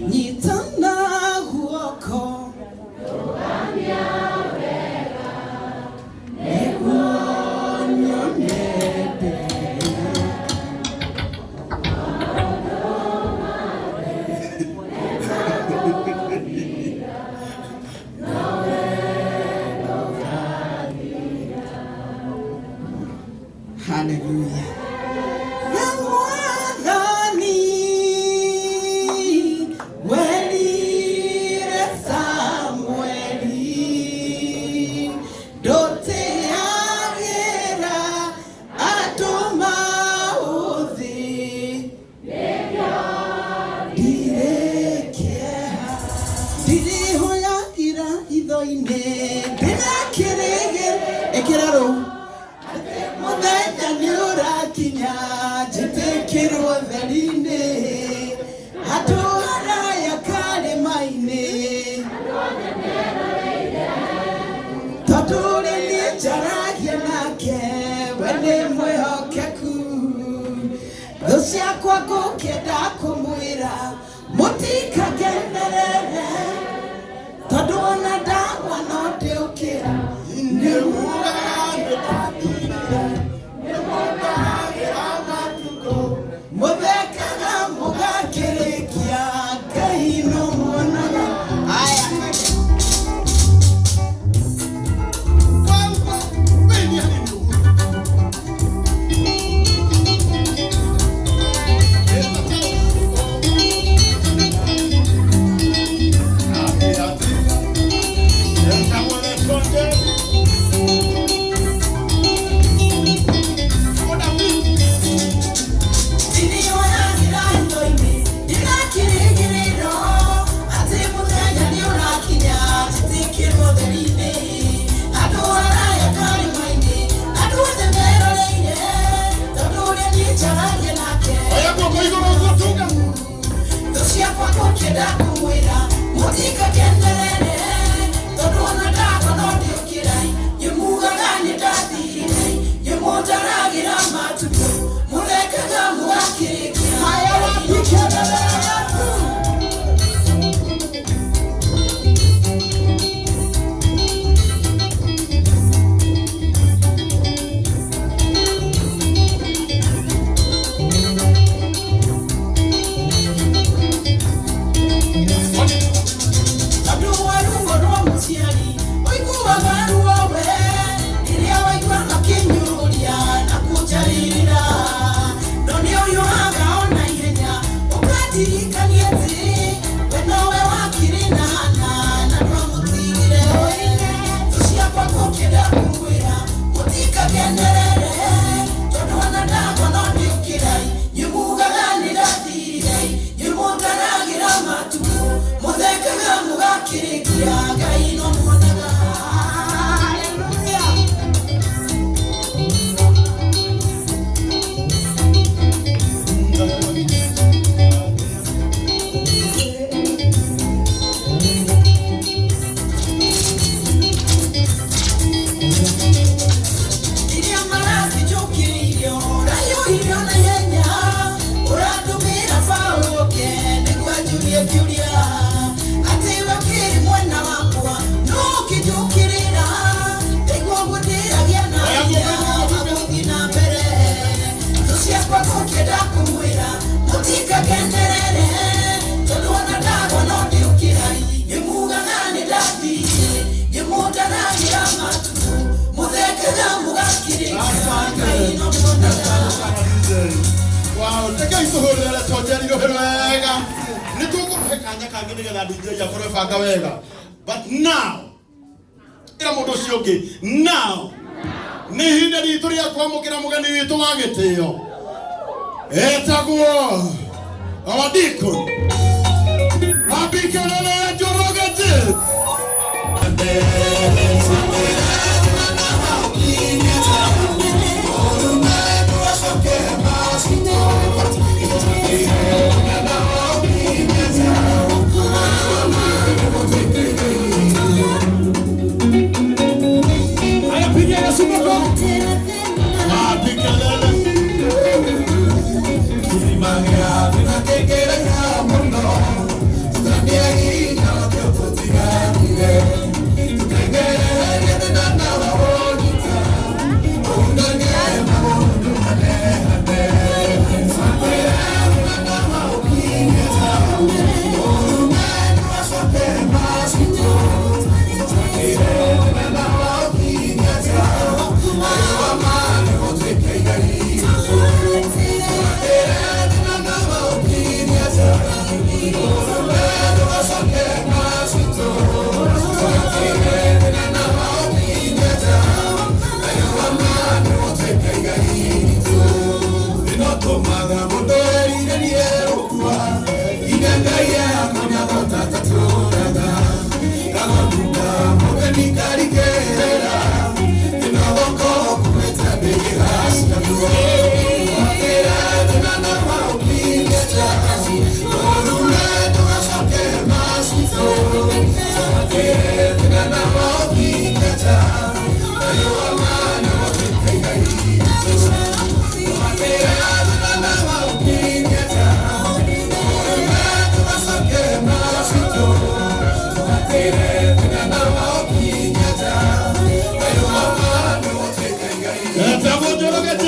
Nyitana guoko. Nĩguo nyone Hallelujah. Mwathani werire Samueli ndũtĩagĩra andũ maũthĩ ndirĩ kĩeha ndirĩhũyagĩra hitho-inĩ ndĩna kĩrĩgĩ ĩkĩra rũu mũthenya nĩ ũrakinya njĩtĩkĩrwo theri-inĩ handũ haraya karĩma-inĩ tondũ ũrĩa niĩ njaragia nake we nĩ mwĩhokeku thũ ciakwa ngũkĩenda kũmwĩra mũtikakenerere tondũ ona ndagwa no ndĩũkĩra Nĩmugaga nĩndathirire, nĩmũndaragĩra matukũ. Mũthekaga mũgakĩrĩkia Ngai no muonaga aya. Kwanza, wewe ni nani huyu? Ndiriyoyagĩra hitho-inĩ ndĩna kĩrĩgĩrĩro atĩ mũthenya nĩ ũrakinya njĩtĩkĩrwo theri-inĩ handũ haraya karĩma-inĩ andũ othe meroreire tondũ ũrĩa niĩ njaragia nake Oya guoko igũrũ ũguo tuga. Thũ ciakwa ngũkĩenda kũmwĩra mũtikakenerere tondũ ona ndagwa no ndĩũkĩra nyĩmugaga nĩ ndathirire nyĩmũndaragĩra matukũ mũthekaga mũgakĩrĩkia haya wapikelele. Tondũ wa ruo rwa mũciari ũiguaga ruo we rĩrĩa waigua makĩnyũrũria na kũnjarĩrĩra no nĩ ũhiũhaga ona ihenya ũkandirikania atĩ we nowe wakĩrĩ na Hana na ndwamũtigire. Thũ ciakwa ngũkĩenda kũmwĩra mũtikakenerere tondũ ona ndagwa no ndĩũkĩra nyĩmugaga nĩ ndathirire nyĩmũndaragĩra matukũ mũthekaga mũgakĩrĩkia Ngai no muonaga. Hallelujah. Iria marathijũkĩrĩirio ũrahiũhirio na ihenya ũrandũmĩra Paũlũ oke nĩguo anjũrie kĩũria atĩ we ũkĩrĩ mwena wakwa no ũkĩnjũkĩrĩra ndaigua ũguo ndĩragĩa na hinya wa gũthiĩ na mbere thũ ciakwa ngũkĩenda kũmwĩra mũtikakenerere tondũ ona ndagwa no ndĩũkĩra nyĩmugaga nĩ ndathirire nyĩmũndaragĩra matukũ mũthekaga mũgakĩrĩkia Ngai no muonaga. Wow, rekei tũhũrĩre Tonjeri rũhĩ wega. Nĩ tũkũhe kanya kangĩ nĩgetha DJ akorwo ebanga wega. But now, ĩra mũndũ ũcio ũngĩ, now nĩ ihinda ritũ rĩa kwamũkĩra mũgeni witũ wa gĩtĩo. Etagwo our deacon. Abikelele Njoroge James. Haya, piga Yesu makofi. Abikelele.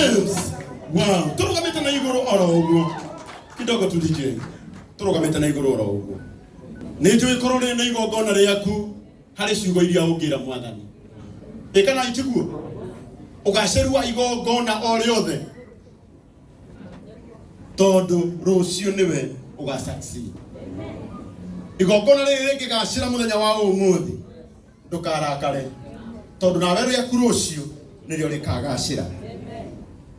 James. Wow, tũrũgamĩte na igũrũ oro ũguo kidogo tu DJ, tũrũgamĩte na igũrũ oro ũguo. Nĩ njũĩ korwo rĩ na igongona rĩaku harĩ ciugo iria ũngĩra mwathani ĩ kana itiguo ũgacĩrua igongona o rĩothe tondũ rũciũ nĩwe ũga succeed. Igongona rĩrĩ rĩngĩgacĩra mũthenya wa ũmũthĩ ndũkarakare tondũ nawe rĩaku rũciũ nĩrĩo rĩkagacĩra.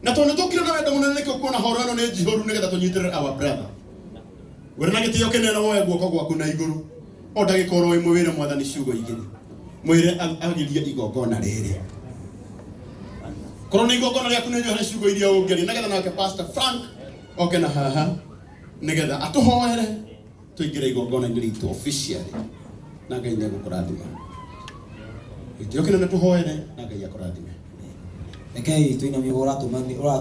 Na tondũ nĩtũkire na wendo mũnene nĩkĩo kuona horo ĩno nĩ njihũru nĩgetha tũnyitĩrĩre our brother. Wĩra na gĩtĩo kĩnene woe guoko gwaku na igũrũ o ndagĩka oro ĩmwe wĩre mwathani ciugo igĩrĩ mwĩre agirie igongona rĩrĩ korwo nĩ igongona rĩaku nĩ harĩ ciugo iria ũngĩaria nĩgetha nake Pastor Frank oke na haha nĩgetha atũhoere tũingĩre igongona-inĩ ritũ officially na Ngai nĩ egũkũrathima. Gĩtĩo kĩnene tũhoere na Ngai akũrathime. Rekei tũinamie ũguo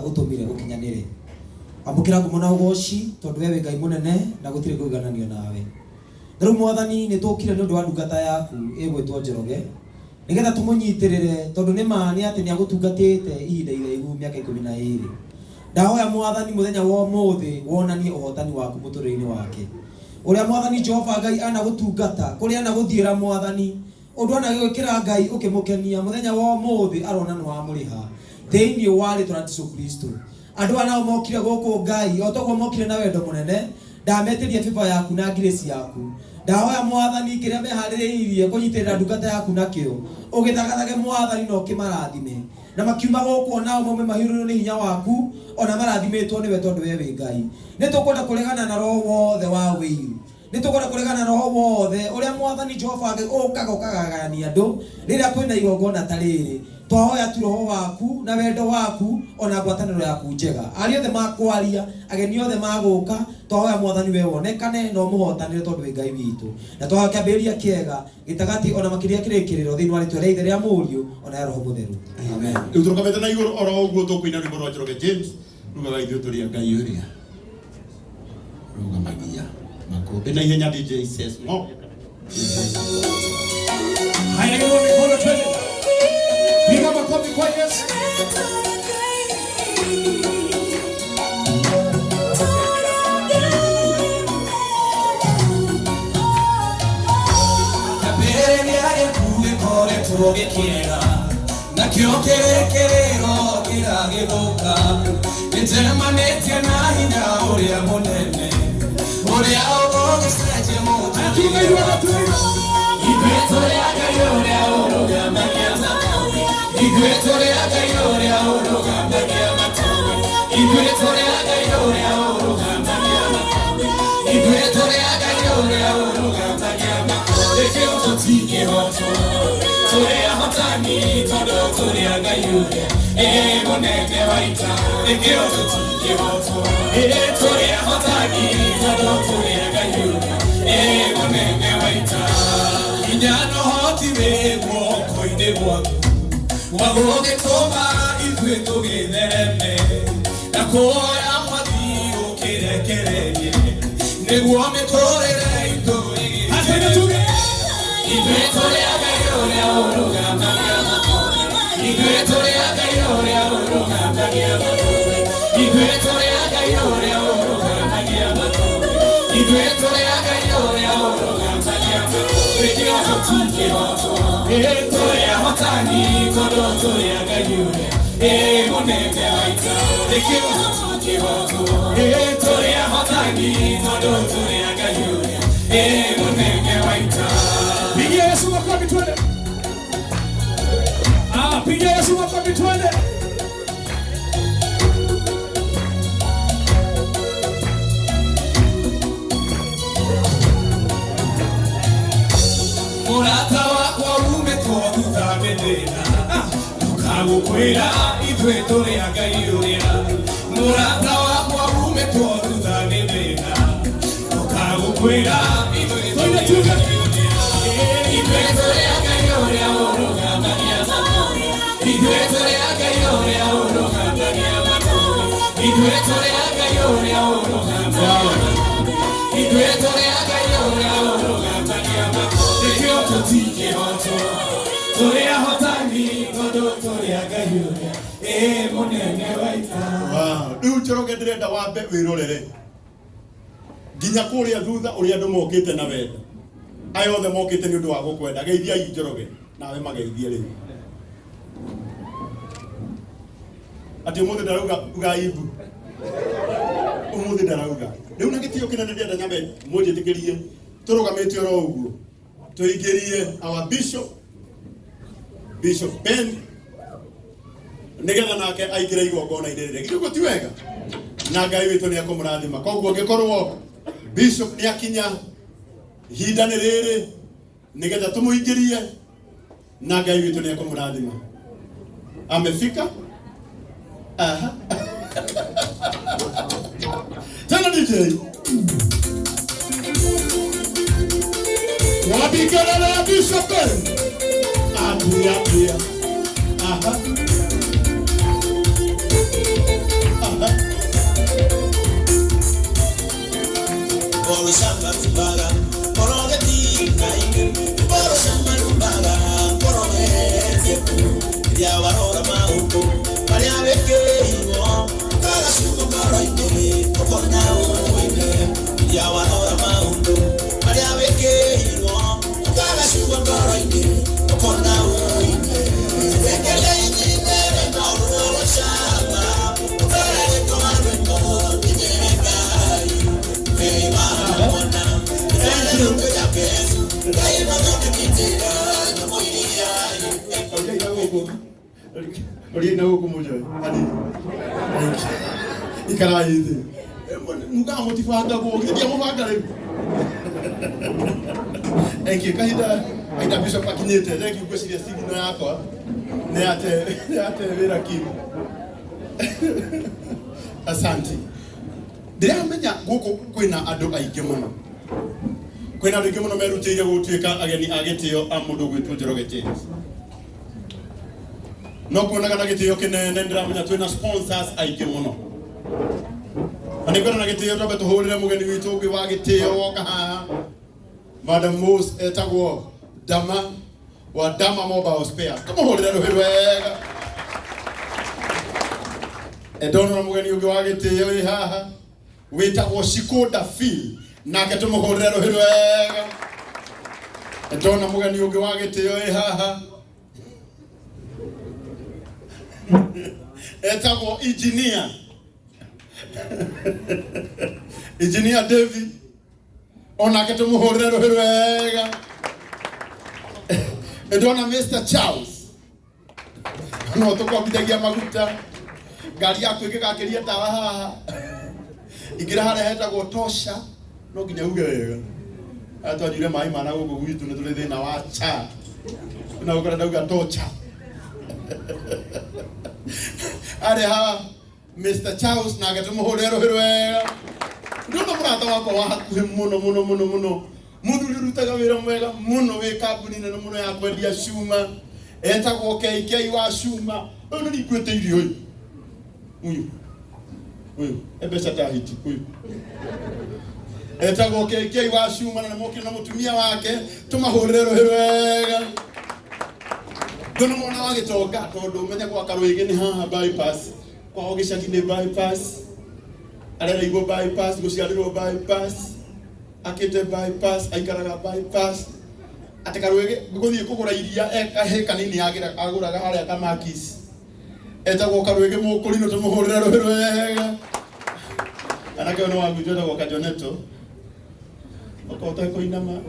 ũtũmire gũkinyanĩre. Amũkĩra ngumo na ũgoci tondũ we wĩ Ngai mũnene na gũtirĩ kũigananio nawe. Na rĩu mwathani nĩ tũkire nĩ ũndũ wa ndungata yaku ĩgwĩtwo Njoroge nĩgetha tũmũnyitĩrĩre tondũ nĩ ma nĩ atĩ nĩ agũtungatĩte ihinda iraihu mĩaka 12. Ndahoya mwathani mũthenya wa ũmũthĩ wonanie ũhotani waku mũtũrĩre-inĩ wake. Ũrĩa mwathani Jehova Ngai anagũtungata kũrĩa anagũthiĩra mwathani ũndũ anagwĩkĩra Ngai ũkĩmũkenia mũthenya wa ũmũthĩ arona nĩ wamũrĩha thĩinĩ wa rĩtwa rĩa Jesũ Kristo. Andũ aya nao mokire gũkũ Ngai o toguo mokire na wendo mũnene ndametĩria favor yaku na grace yaku. Ndahoya mwathani kĩrĩa meharĩrĩirie kũnyitĩrĩra ndungata yaku nakĩo ũgĩthagathage mwathani na ũkĩmarathime na makiuma gũkũ onao maume mahiũrĩrwo nĩ hinya waku ona marathimĩtwo nĩwe tondũ we wĩ Ngai. Nĩ tũkwenda kũregana na roho wothe wa wĩiru, nĩ tũkwenda kũregana na roho wothe ũrĩa mwathani Jehova Ngai ũkaga ũkagagania andũ rĩrĩa kwĩna igongona ta rĩrĩ. Twahoya tu roho waku na wendo waku ona ngwatanĩro yaku njega arĩa othe makwaria ageni othe magũka twahoya mwathani we wonekane na ũmũhotanĩre tondũ wĩ Ngai witũ. Na twahoya kĩambĩrĩria kĩega gĩtagati ona makĩria kĩrĩkĩrĩro thĩinĩ wa rĩtwa rĩa Ithe rĩa Mũriũ ona ya Roho Mũtheru. Amen. Rĩu tũrũgamĩte na igũrũ oro ũguo tũkũina rwĩmbo rwa Njoroge James rugaga ithuĩ tũrĩ a Ngai ũrĩa rũgamagia makũmbĩ na ihenya DJ says mo. Haya, inua mikono twende. Piga makofi kwa Yesu. Kĩambĩrĩria gĩaku gĩkoretwo gĩkĩega nakĩo kĩrĩkĩrĩro kĩragĩthũka nĩnjemanĩtie na hinya ũrĩa mũnene ũrĩa ũgũgĩcenjia Tuga inua twende. Ithuĩ tũrĩ a Ngai ũrĩa ũrũgamagia makũmbĩ. Ithuĩ tũrĩ a Ngai ũrĩa ũrũgamagia makũmbĩ. Ithuĩ tũrĩ a Ngai ũrĩa ũrũgamagia makũmbĩ. Ithuĩ tũrĩ a Ngai ũrĩa ũrũgamagia makũmbĩ. Nĩkĩo tũtingĩhotwo tũrĩ ahotani tondũ tũrĩ a Ngai ũrĩa ĩ mũnene wa ita. Nĩkĩo tũtingĩhotwo ĩ tũrĩ ahotani tondũ tũrĩ a Ngai ũrĩa ĩ mũnene wa ita. Hinya na ũhoti wĩ guoko-inĩ gwaku wagũgĩtũma ithuĩ tũgĩthereme na kũoya mwathi ũkĩrekererie nĩguo mĩtũrĩre itũ Haya, tuge. Ithuĩ tũrĩ a Ngai ũrĩa ũrũgamagia makũmbĩ. Ithuĩ tũrĩ a Ngai ũrĩa ũrũgamagia makũmbĩ. Ithuĩ tũrĩ a Ngai ũrĩa ũrũgamagia makũmbĩ. Ithuĩ tũrĩ a Ngai ũrĩa ũrũgamagia makũmbĩ. Nĩkĩo tũtingĩhotwo ĩ tũrĩ ahotani tondũ tũrĩ a Ngai ũrĩa ĩ mũnene wa ita. Nĩkĩo tũtingĩhotwo ĩ tũrĩ ahotani tondũ tũrĩ a Ngai ũrĩa ĩ mũnene wa ita. Pigia Yesu makofi twende. Ah, pigia Yesu makofi twende. Mũrata wakwa umĩtwo thutha nĩ thĩna ndũkagũkwĩra ithuĩ tũrĩ a Ngai ũrĩa mũrata wakwa umĩtwo thutha nĩ thĩna ndũkagũkwĩra ithuĩ tũrĩ a Ngai ũrĩa ithuĩ tũrĩ a Ngai ũrĩa ũrũgamagia makũmbĩ. Ithuĩ tũrĩ a Ngai ũrĩa ũrũgamagia makũmbĩ. Ithuĩ tũrĩ a Ngai ũrĩa ũrũgamagia makũmbĩ. Ithuĩ tũrĩ a Ngai ũrĩa ũrũgamagia makũmbĩ. Nĩkĩo tũtingĩhotwo tũrĩ ahotani tondũ tũrĩ a Ngai ũrĩa ĩ mũnene wa Ndĩrenda wambe wĩrorere nginya kũrĩa thutha ũrĩa andũ mokĩte na wendo. Aya othe mokĩte nĩ ũndũ wa gũkwenda. Geithiai Njoroge nawe mageithie rĩu. Atĩ ũmũthĩ ndarauga uga imbu. Ũmũthĩ ndarauga. Rĩu na gĩtĩo kĩnene ndĩrenda nyambe mũnjĩtĩkĩrie tũrũgamĩte oro ũguo. Tũingĩrie our bishop, Bishop Ben, nĩgetha nake aingĩre igongona-inĩ rĩrĩ. Githĩ ũguo ti wega? Na Ngai witũ nĩ ekũmũrathima. Koguo angĩkorwo bishop nĩ akinya, ihinda nĩ rĩrĩ nĩgetha tũmũingĩrie na Ngai witũ nĩ ekũmũrathima. Amefika? Aha. Tena DJ. Wapi kelele ya Bishop Ben? Atia, atia. Aha. Aha. Oria na gũkũ mũnjoe hanini. Ikarai thĩ. Mugaga mũtibangagwo, githĩ ndiamũbanga rĩu? Thank you. Kahinda kahinda Bishop akinyĩte. Thank you, ngwĩciria signal yakwa nĩ yate wĩra kiu. Asante. Ndĩramenya gũkũ kwĩna andũ aingĩ mũno. Kwĩna andũ aingĩ mũno merutĩire gũtuĩka ageni a gĩtĩo a mũndũ ũgwĩtwo Njoroge James. No kuonaga na gĩtĩo kĩnene ndĩramenya twĩna sponsors aingĩ mũno. Na nĩ ngwenda na gĩtĩo twambe tũhũrĩre mũgeni witũ ũngĩ wa gĩtĩo woka haha. Madam Mose etagwo Dama wa Dama Mobile Spares. Tũmũhũrĩre rũhĩ rwega. Ndona mũgeni ũngĩ wa gĩtĩo wĩ haha wĩtagwo Shikoda Phil, nake tũmũhũrĩre rũhĩ rwega. Ndona mũgeni ũngĩ wa gĩtĩo wĩ haha etagwo engineer Engineer David, onake tũmũhũrĩre rũhĩ rwega. Ndona Mr Charles no tũkombithagia maguta ngari yaku ĩngĩgakĩria tawa haha ingĩra harĩa hetagwo tosha no nginya uge wega. Aya twanyuire maĩ mana gũkũ gwitũ nĩ tũrĩ thĩna wa cha na gũkora ndauga tocha arĩ haha Mr Charles nake tũmũhũrĩre rũhĩ rwega. Ndona mũrata wakwa wa hakuhĩ mũno mũno mũno mũno, mũthuri ũrutaga wĩra mwega mũno wĩ kambuni nene mũno ya kwendia cuma, etagwo KK wa cuma. Ũyũ nĩ nikuĩte irio ũyũ ũyũ ũyũ e mbeca ta hiti ũyũ etagwo KK wa cuma, na nĩmokire na mũtumia wake, tũmahũrĩre rũhĩ rwega. Ndona mwana wa gĩtonga tondũ ũmenye gwa Karũĩgĩ nĩ haha bypass, kwao gĩcagi nĩ bypass, arereirwo bypass, gũciarĩrwo bypass, akĩte bypass, aikaraga bypass. Atĩ Karũĩgĩ gũthiĩ kũgũra iria he kanini agũraga harĩa Kamakis. Etagwo Karũĩgĩ Mũkũrinũ, tũmũhũrĩre rũhĩ rwega. Anake ũyũ nĩ wa gwitũ etagwo Kajoneto. Okorwo ũtekũinama.